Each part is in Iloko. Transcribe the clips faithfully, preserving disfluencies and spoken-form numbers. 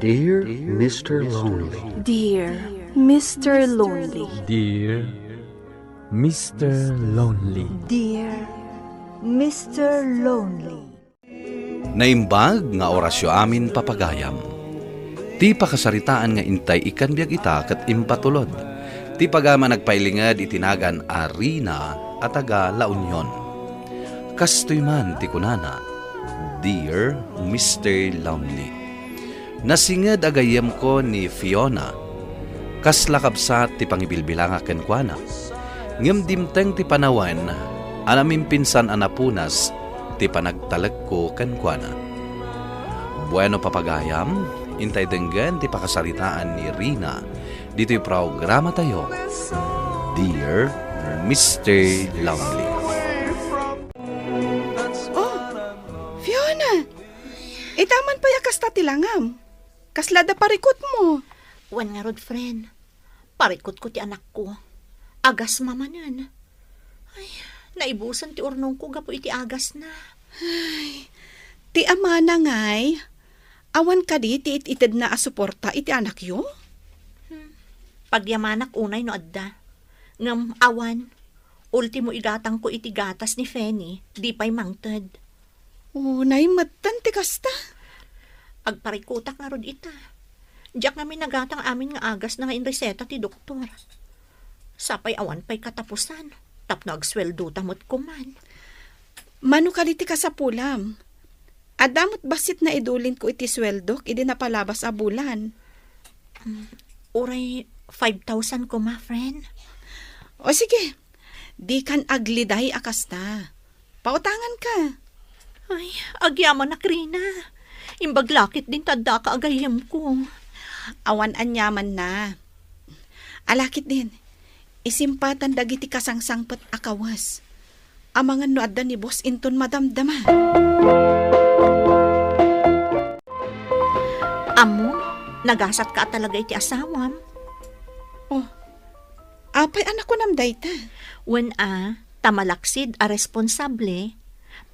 Dear Mister Lonely. Dear Mister Lonely. Dear Mister Lonely. Dear Mister Lonely. Naimbag nga orasyo amin, papagayam. Ti pakasaritaan nga intay ikkan biag ita ket impatulod. Ti pagayam a nagpailinged iti nagan a Rina a taga La Union. Kastoy man ti kunana, Dear Mister Lonely. Nasinged a gayyemko ni Fiona. Kasla kabsat ti pangibilbilangak kenkuana. Ngem dimteng ti panawen a namimpinsan a napunas ti panagtalekko kenkuana. Bueno, papagayam, intay denggen ti pakasaritaan ni Rina ditoy programatayo, Dear Mister Lonely. Oh, Fiona! Ita man pay a kasta ti langam. Kasla da parikutmo? Wen ngarud, friend. Parikutko ti anakko. Agasma manen. Ay, naibusen ti urnongko gapu iti agasna. Ay, ti amana ngay, awan kadi ti it-itedna a suporta iti anakyo? Hmm. Pagyamanak unay no adda. Ngem awan, ultimo igatangko iti gatas ni Fanny, di pay mangted. Unay metten ti kasta. Agparikutak ngarud ita. Diak ngamin nagatang amin nga agasna nga inreseta ti doktor. Sapay awan pay katapusan, tapno agsueldota met koman. Mano kadi ti kasapulam? Adda met bassit naidulinko iti sueldok idi napalabas a bulan. Mm, uray five thousand koma, friend. O sige, dikan agliday a kasta. Pautanganka. Ay, agyamanak, Rina. Imbag la ketdin ta addaka a gayyemko. Awan aniamanna. Ala ketdin, isimpatan dagiti kasangsangpet a kawes. Amangan no adda ni boss inton madamdama. Ammo, nagasatka a talaga iti asawam. Oh, apay a nakunam dayta? Wen a, ta malaksid a responsable,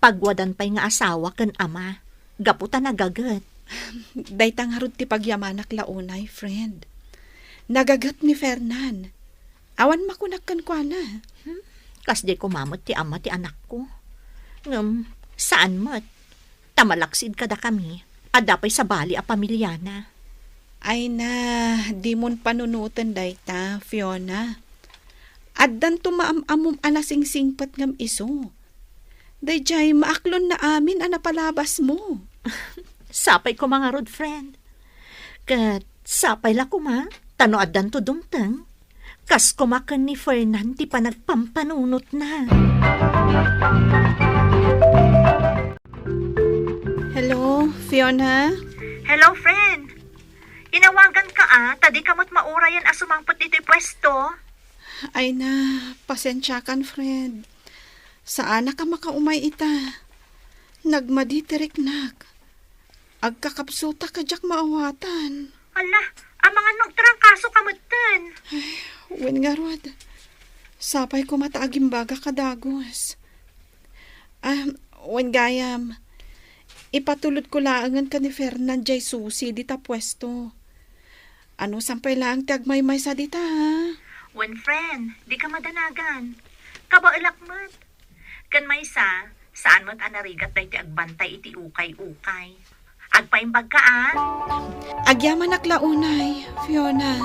pagwadan pay nga asawa ken ama, gapu ta nagaget. Dayta ngarud ti pagyamanak la unay, friend. Nagaget ni Fernan. Awan makunak kenkuana. Hmm? Kasdiay koma met ti ama ti anakko. Ngem, saan met. Ta malaksid kadakami, adda pay sabali a pamiliana. Ay na, dimon panunoten dayta, Fiona. Addanto maam-ammom a nasingsingpet ngem isu. Daydiay maaklonna amin a napalabasmo. Sapay koma ngarud, friend. Ket sapay la koma, ta no addanto dumteng, kas koma ken ni Fernan ti panagpampanunotna. Hello, Fiona? Hello, friend. Inawaganka a, ta dika met maurayan a sumangpet ditoy puesto. Ay na, pasensiakan, friend. Saanak a makaumay ita. Nagmadi ti riknak. Agkakapsutak a diak maawatan. Ala, amangan no agtrangkasoka metten. Ay, wen ngarud. Sapay koma ta agimbagak a dagus. Ah, wen gayam, ipatulodko laengen ken ni Fernan jay Susi dita puesto. Anusan pay laeng ti agmaymaysa dita, ha? Wen, friend, dika madanagan. Kabaelak met. Ken maysa, saan met a narigat daytoy agbantay iti ukay-ukay. Agpaimbagka, a? Agyamanak la unay, Fiona.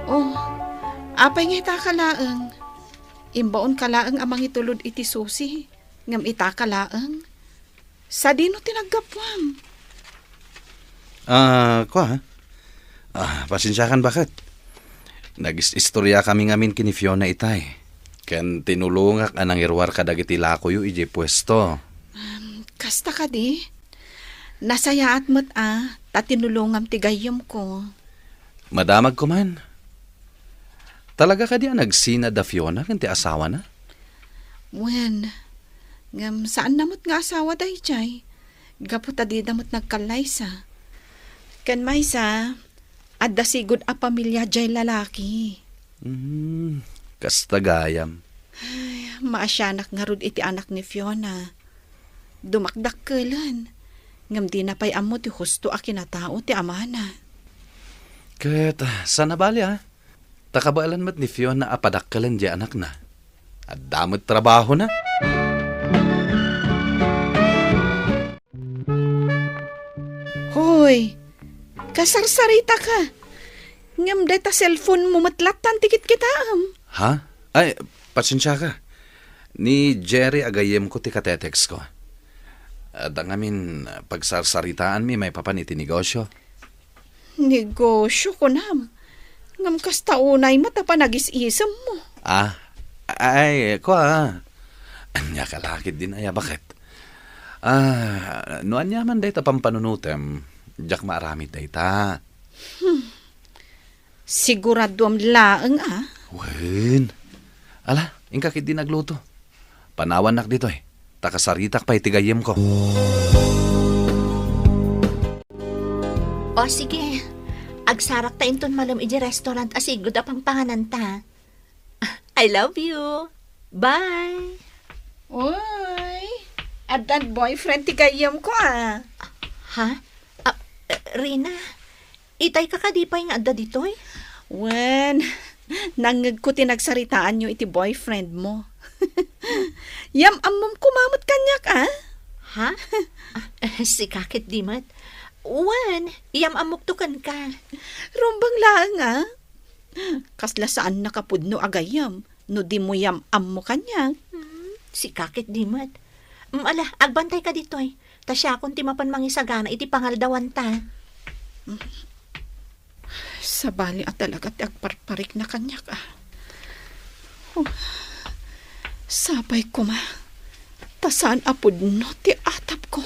Oh, apay nga itaka laeng? Imbaonka laeng a mangitulod iti Susi, ngem itaka laeng? Sadino ti naggapuam? Ah, kua? Ah, pasensiakan baket. Nagis-istoriakami ngamin ken ni Fiona itay. Ken tinulongak a nangiruar kadagiti lakoyo idiay puesto. Um, kasta kadi? Nasayaat met a, ta tinulongam ti gayyemko. Madamagko man. Talaga kadi a nagsina da Fiona ken ti asawana? Wen, ngem saanna met nga asawa daydiay, gapu ta dida met nagkallaysa. Ken maysa, adda sigud a pamilia diay lalaki. Hmm, kasta gayam. Ay, maasianak ngarud iti anak ni Fiona. Dumakdakkelen. Ngem dina pay ammo ti husto a kinatao ti amana. Ket, ah, saan a bali, ah. Ta kabaelan met ni Fiona a padakkelen diay anakna. Adda met trabahona. Hoy, kasarsaritaka. Ngem dayta cellphone mo met lattan ti kitkitaem. Ha? Ay, pasensiaka. Ni Jerry a gayyemko ti katetext ko. Adda ngamin pagsarsaritaanmi maipapan iti negosio. Negosio, kunam. Ngem kasta unay met a panagis-isemmo. Ah, ay, kua. Ania ka la ketdin aya, baket? Ah, no aniaman dayta pampanunotem, diak maaramid dayta. Hmm. Siguraduam laeng, ah. Wen. Ala, inka ketdi nagluto. Panawannak ditoy. Ta kasaritak pay ti gayyemko. O, sige. Agsarakta inton malem iti restaurant a sigud a pangpangananta. I love you. Bye. Uy, addan boyfriend ti gayyemko, ah. Ha? Ah, eh, Rina, itay ka kadi pay nga adda ditoy? Wen, nangngegko ti nagsaritaanyo iti boyfriend mo. Yam-ammom koma met kaniak, ah? Ha? Ah, sika ketdi met. Wen, yam-ammokto kenka. Rumbeng laeng, ah? Kasla saannak a pudno a gayyem no dimo yam-ammo kaniak. Hmm, sika ketdi met. Mm, ala, agbantayka ditoy. Ta siakon ti mapan mangisagana iti pangaldawanta. Sabali a talaga ti agparparikna kaniak, ah. Oh, sapay koma. Ta saan a pudno ti atapko.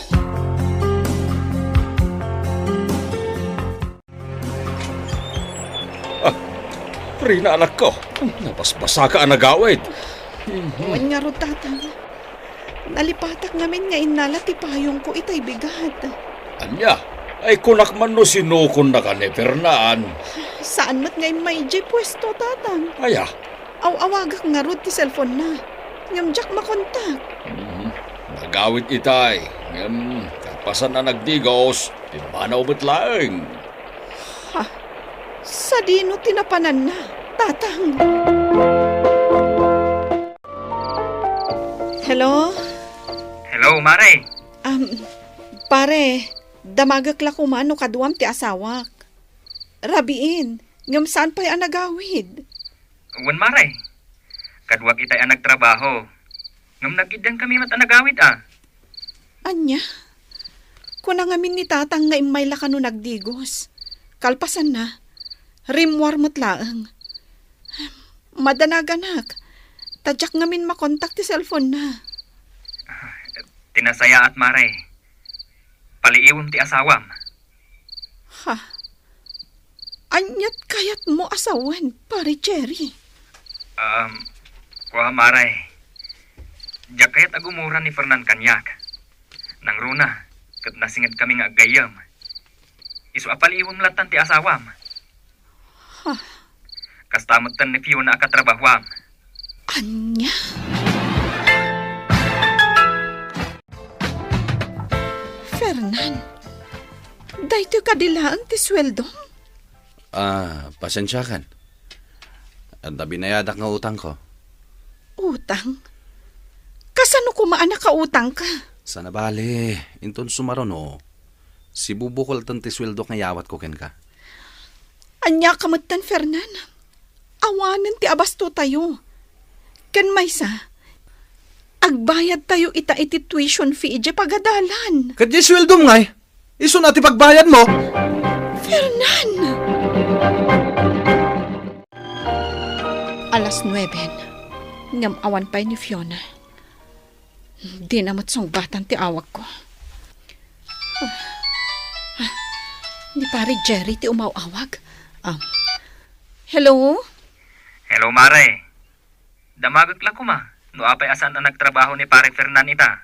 Ah, Rina, anakko. Nabasbasaka a nagawid. Wen ngarud, Tatang. Nalipatak ngamin nga innala ti payongko itay bigat. Ania? Ay, kunak man no sinukonnaka ni Fernan. Saan met nga immay idiay puesto, Tatang. Aya? Aw-awagak ngarud ti cellphone-na. Ngem diak makontak. Hmm, nagawid itay. Ngem, kalpasan a nagdigos, pimmanaw met laeng. Ha? Sadino ti napananna, Tatang? Hello? Hello, Mare. Um, pare, damagek la koma no kaduam ti asawak. Rabiin, ngem saan pay a nagawid. Wen, Mare. Kaduak itay a nagtrabaho. Ngem nagiddankami met a nagawid, a. Ania? Kuna ngamin ni Tatang nga immay la kano nagdigos. Kalpasanna, rimmuar met laeng. Madanaganak, ta diak ngamin makontak ti cellphone-na. Ah, ti nasayaat, Mare. Paliiwem ti asawam. Ha? Ania't kayatmo a sawen, Pare Jerry? Um, kua, Mare. Diak kayat a gumura ni Fernan kaniak. Nangruna, ket nasingetkami nga aggayyem. Isu a paliiwem lattan ti asawam. Ha? Kasta metten ni Fiona a katrabahoam. Ania? Fernan, daytoy kadi laeng ti sueldom? Ah, pasensiakan. Adda binayadak nga utangko. Utang? Kasano koma a nakautangka? Saan a bale, inton sumaruno, sibubukol ten ti sueldok nga iyawatko kenka. Ania ka metten, Fernan? Awanen ti abastotayo. Ken maysa, agbayadtayo ita iti tuition fee idiay pagadalan. Ket diay sueldom ngay? Isuna ti pagbayadmo? Fernan! Alas nueben, ngem awan pay ni Fiona. Dina met sungbatan ti awagko. Ah, ni Pare Jerry ti umaw-awag. Ah, hello? Hello, Mare. Damagek la koma no apay a saan a nagtrabaho ni Pare Fernan ita.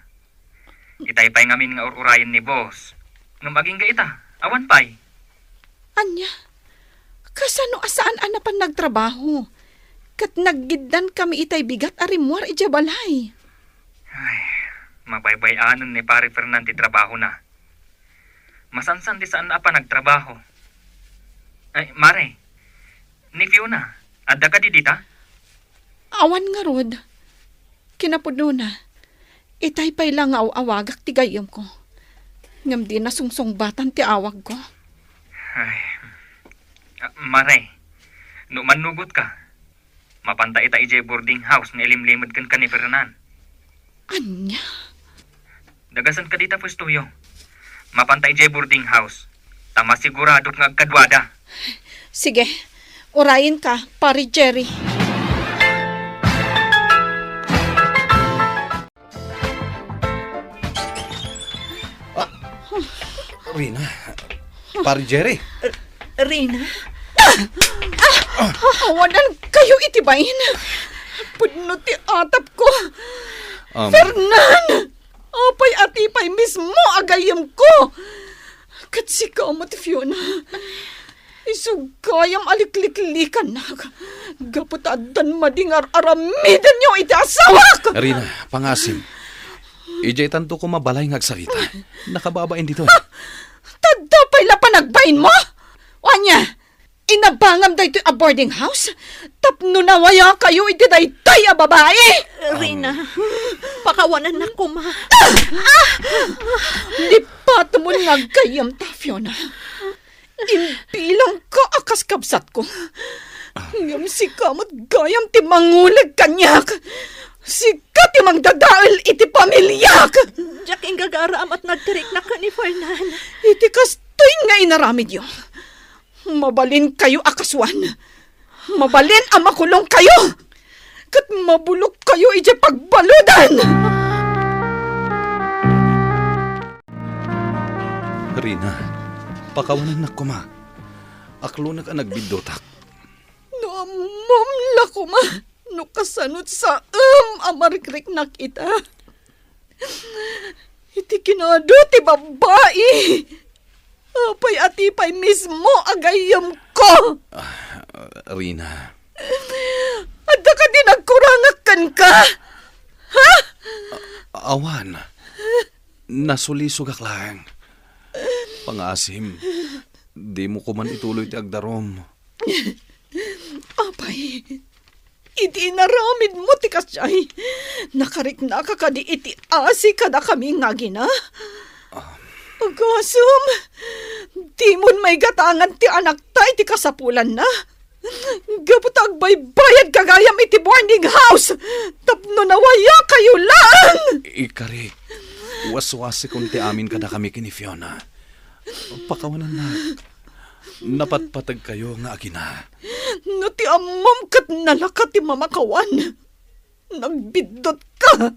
Itay pay ngamin nga ur-urayen ni boss. Ngem agingga ita, awan pay. Ania? Kasano a saan a napan nagtrabaho? Ket naggiddankami itay bigat a rimmuar idiay balay. Ay, mabaybay-anen ni Pare Fernan ti trabahona. Masansan ti saan a panagtrabaho. Ay, Mare, ni Fiona, adda kadi dita? Awan ngarud. Kinapudnona, itay pay la nga aw-awagak ti gayyemko. Ngem dina sungsungbatan ti awagko. Ay, ah, Mare, no mannugot ka, mapanta ita idiay boarding house nga ilimlimed kenka ni Fernan. Ania? Dagasen ka dita puestoyo. Mapanta idiay boarding house. Ta masiguradok nga agkaduada. Sige, urayen ka, Pare Jerry. Ah, Rina, Pare Jerry. Rina? Awanan kayo iti bain. Pudno ti atap ko. Um, Fernan! Apay a ti pay mismo a gayyemko? Ket sika met, Fiona. Isu gayam a likliklikannak. Gapu ta addan madi nga ar-aramidenyo iti asawak! Rina, pangasim. Idiay tanto koma balay nga agsarita. Nakababain ditoy. Tadda pay la panagbainmo? Ania, inabangam daytoy a boarding house tapno nawayakayo iti daytoy a babai? Rina, pakawanannak koma. Lipatemon nga aggayyemta, Fiona. Imbilangka a kas kabsatko. Ngem sika met gayam ti manguleg kaniak. Sika ti mangdadael iti pamiliak. Diak inggagaramat nga agtiriknak ken ni Fernan. Iti kastoy nga inaramidyo, mabalinkayo a kasuan. Mabalin a makulongkayo. Ket mabulokkayo idiay pagbaludan. Rina, pakawanannak koma. Aklonek a nagbiddutak. No ammom la koma no kasano ti saem a marikriknak ita. Iti kinado ti babbai. Apay a ti pay mismo a gayyemko? Ah, Rina. Adda kadi nagkurangak kenka? Ha? A-, awan. Nasulisogak laeng. Pangasim, dimo koman ituloy ti agdarum. Apay, iti inaramidmo ti kasdiay, nakariknaka kadi iti asi kadakami nga agina? Ah. Agasem, dimon maigatangan ti anakta iti kasapulanna. Gapu ta agbaybayadka gayam iti boarding house tapno nawayakayo laeng! Ikarik, waswasikon ti amin kadakami ken ni Fiona. Pakawanannak. Napatpategkayo nga agina. No ti ammom ket nalaka ti mamakawan. Nagbiddutka.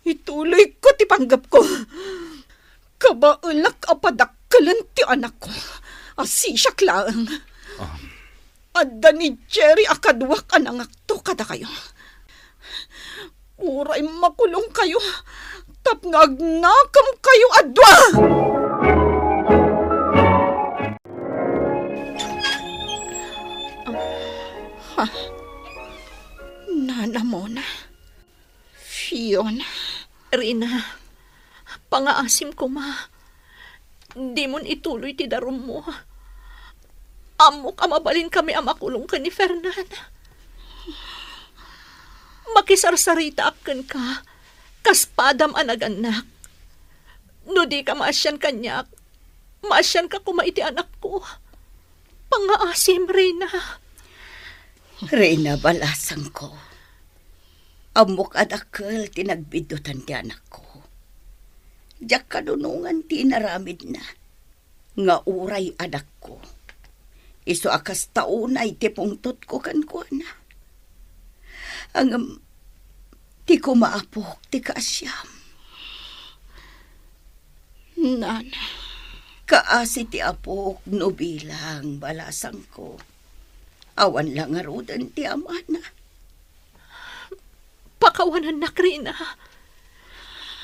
Ituloyko ti panggepko. Kabaelak a padakkelen ti anakko. Asisiak laeng. Ah. Adda ni Jerry a kaduak a nangakto kadakayo. Uray makulongkayo tapno agnakemkayo a dua. Ha? Nana Mona? Fiona? Rina, pangaasim koma. Dimon ituloy ti darummo. Ammok a mabalinkami a makulong ken ni Fernan. Makisarsaritaak kenka, kas padam a nagannak. No dika maasian kaniak, maasianka koma iti anakko. Pangaasim, Rina. Rina, balasangko. Ammok a dakkel ti nagbiddutan ti anakko. Diak kadunongan ti inaramidna nga uray anakko. Isu a kasta unay ti pungtotko kenkuana. Ngem ti koma apok ti kaasiam. Nana. Kaasi ti apok no bilang, balasangko. Awan la ngaruden ti amana. Pakawanannak, Rina.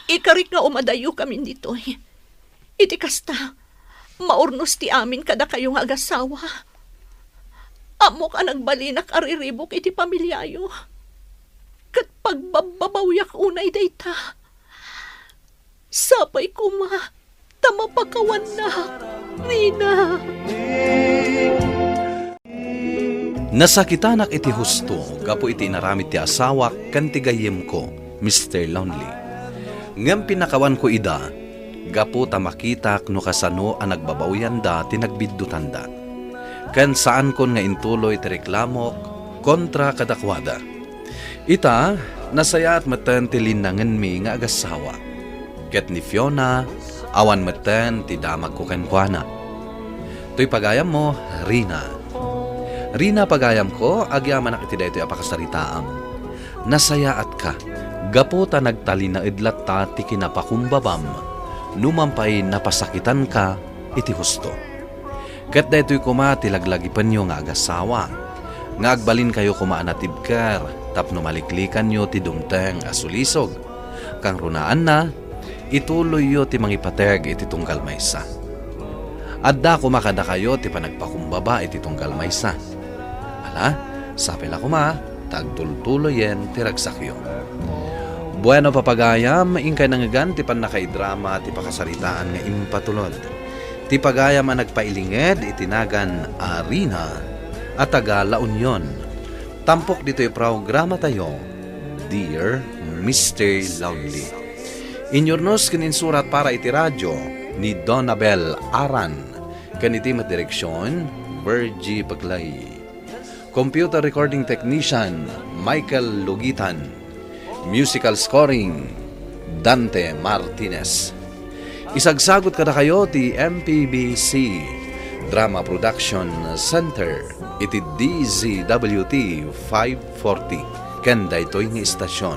Ikarik nga umadayokamin ditoy. Iti kasta, maurnos ti amin kadakayo nga agasawa. Ammok a nagbalinak a riribuk iti pamiliayo. Ket pagbabbabawiak unay dayta. Sapay koma, ta mapakawannak, Rina. Nasakitanak iti husto gapu iti inaramid ti asawak ken ti gayyemko, Mister Lonely. Ngem pinakawanko ida gapu ta makitak no kasano a nagbabaoyanda ti nagbiddutanda. Ken saankon nga intuloy ti reklamok kontra kadakuada. Ita, nasayaat metten ti linnangenmi nga agassawa. Ket ni Fiona, awan metten ti damagko kenkuana. Toy pagayammo, Rina. Rina, pagayamko, agyamanak iti daytoy a pakasaritaam. Nasayaatka, gapu ta nagtalinaed latta ti kinapakumbabam, numan pay napasakitanka iti husto. Ket daytoy koma ti laglagipenyo nga agassawa, nga agbalinkayo koma a natibker tapno maliklikanyo ti dumteng a sulisog. Kangrunaanna, ituloyyo ti mangipateg iti tunggal maysa. Adda koma kadakayo ti panagpakumbaba iti tunggal maysa. Ala, sapay la koma ta agtultuloyen ti ragsakyo. Bueno, papagayam, inkay nangngegan ti pannakaidrama ti pakasaritaan nga impatulod. Ti pagayam a nagpailinged iti nagan a Rina a taga La Union. Tampok ditoy programatayo, Dear Mister Lonely. Inyurnos ken insurat para iti radyo ni Donabel Aran, ken iti met direksion, Virgie Baglay. Computer recording technician, Michael Lugitan. Musical scoring, Dante Martinez. Isagsagut kadakayo ti M P B C Drama Production Center iti D Z W T five forty ken daytoy nga istasyon.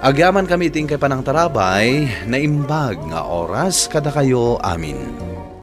Agyamankami iti inkay panangtarabay, naimbag nga oras kadakayo amin.